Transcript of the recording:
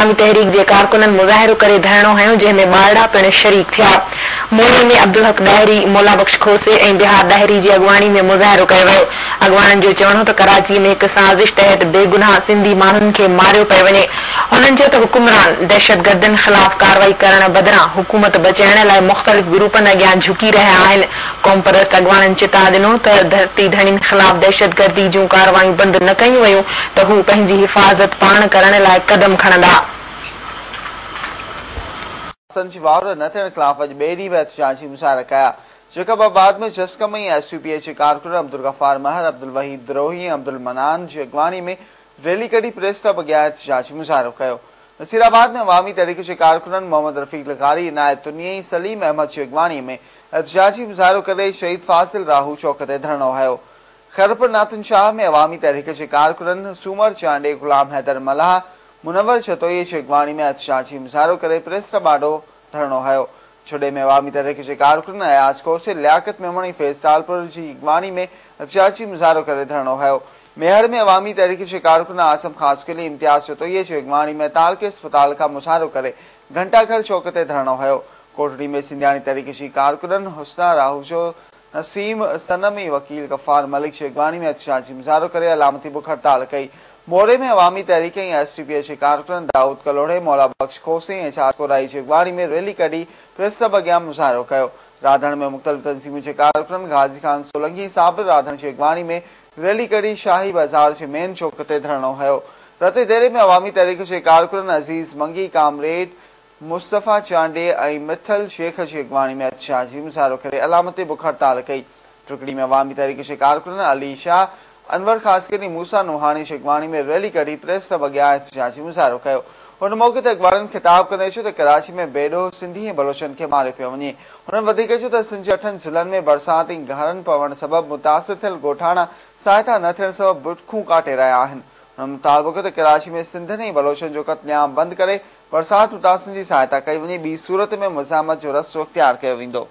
عوامي تحريڪ جي ڪارڪنن مظاهرو ڪري ڌرڻو هنيو جنهن ۾ ٻارڙا پڻ شريڪ ٿيا. موري ۾ عبدالحق ڏاهري، مولا بخش کوسي ۽ بهار ڏاهري جي اڳواڻي ۾ مظاهرو ڪيو ويو. اڳواڻن جو چوڻ هو ته ڪراچي ۾ هڪ سازش تحت بيگناهه سنڌي ماڻهن کي ماريو پيو وڃي. هنن چيو ته حڪمران دهشتگردن خلاف ڪارروائي ڪرڻ بدران حڪومت بچائڻ لاء مختلف گروپن اڳيان جهڪي رهيا آهن. قومپرست اڳواڻن چتاء ڏنو ته ڌرتي ڌڻين خلاف دهشتگردي جون ڪارروايون بند نه ڪيون ويون ته هو پنهنجي حفاظت پاڻ ڪرڻ لاء قدم کڻندا. متاثرن جي واهر نه ٿيڻ خلاف اڄ ٻئي ڏينهن به احتجاجي مظاهرا ڪيا. جيڪب آباد ۾ جسقم ۽ ايس يو پي جي ڪارڪنن عبدالغفار مهر، عبدالوحيد بروهي ۽ عبدالمنان جي اڳواڻي ۾ ريلي ڪڍي پريس ڪلب اڳيان احتجاجي مظاهرو ڪيو. نصير آباد ۾ عوامي تحريڪ جي ڪارڪنن محمد رفيق لغاري، عنايت تنيي ۽ سليم احمد جي اڳواڻي ۾ احتجاجي مظاهرو ڪري شهيد فاضل راهو چوڪ تي ڌرڻو هنيو. خيرپور ناٿن شاهه ۾ عوامي تحريڪ جي ڪارڪنن سومر چانڊيي، غلام حيدر ملاح، منور جتوئي جي اڳواڻي ۾ احتجاجي مظاهرو ڪري پريس ڪلب آڏو ڌرڻو هنيو. جهڏي ۾ عوامي تحريڪ جي ڪارڪنن اياز کوسي، لياقت ميمڻ ۽ فيض ٽالپر جي اڳواڻي ۾ احتجاجي مظاهرو ڪري ڌرڻو هنيو. ميهڙ ۾ عوامي تحريڪ جي ڪارڪن اعظم خاصخيلي، امتياز جتوئي جي اڳواڻي ۾ تعلقي اسپتال کان مظاهرو ڪري گهنٽا گهر چوڪ تي ڌرڻو هنيو. ڪوٽڙي ۾ سنڌياڻي تحريڪ جي ڪارڪنن حسنا راهوجو، نسيم صنم ۽ وڪيل غفار ملڪ جي اڳواڻي ۾ احتجاجي مظاهرو ڪري علامتي بک هڙتال ڪئي. موري ۾ عوامي تحريڪ ۽ ايس ٽي پي جي ڪارڪنن دائود ڪلهوڙي، مولا بخش کوسي ۽ اعجاز ڪورائي جي اڳواڻي ۾ ريلي ڪڍي پريس ڪلب اڳيان مظاهرو ڪيو. راڌڻ ۾ مختلف تنظيمن جي ڪارڪنن غازي خان سولنگي ۽ صابر راڌڻ جي اڳواڻي ۾ ريلي ڪڍي شاهي بازار جي مين چوڪ تي ڌرڻو هنيو. رتي ديري ۾ عوامي تحريڪ جي ڪارڪنن عزيز منگي، ڪامريڊ مصطفيٰ چانڊيي ۽ مٺل شيخ جي اڳواڻي ۾ احتجاجي مظاهرو ڪري علامتي بک هڙتال ڪئي. ٽکڙي ۾ عوامي تحريڪ جي ڪارڪنن علي شاهه، انور خاصخيلي، موسيٰ نوحاڻي جي اڳواڻي ۾ ريلي ڪڍي پريس ڪلب اڳيان احتجاجي مظاهرو ڪيو. ان موقعي تي اڳواڻن خطاب ڪندي چيو ته ڪراچي ۾ بيڏوهه سنڌي ۽ بلوچن کي ماريو پيو وڃي. هنن وڌيڪ چيو ته سنڌ جي اٺن ضلعن ۾ برسات ۽ گهارن پوڻ سبب متاثر ٿيل ڳوٺاڻا سهائتا نه ٿيڻ سبب بکون ڪاٽي رهيا آهن. هنن مطالبو ڪيو ته ڪراچي ۾ سنڌين ۽ بلوچن جو قتل عام بند ڪري برسات متاثرن جي سهائتا ڪئي وڃي ٻي صورت ۾ مزاحمت جو رستو اختيار ڪيو ويندو.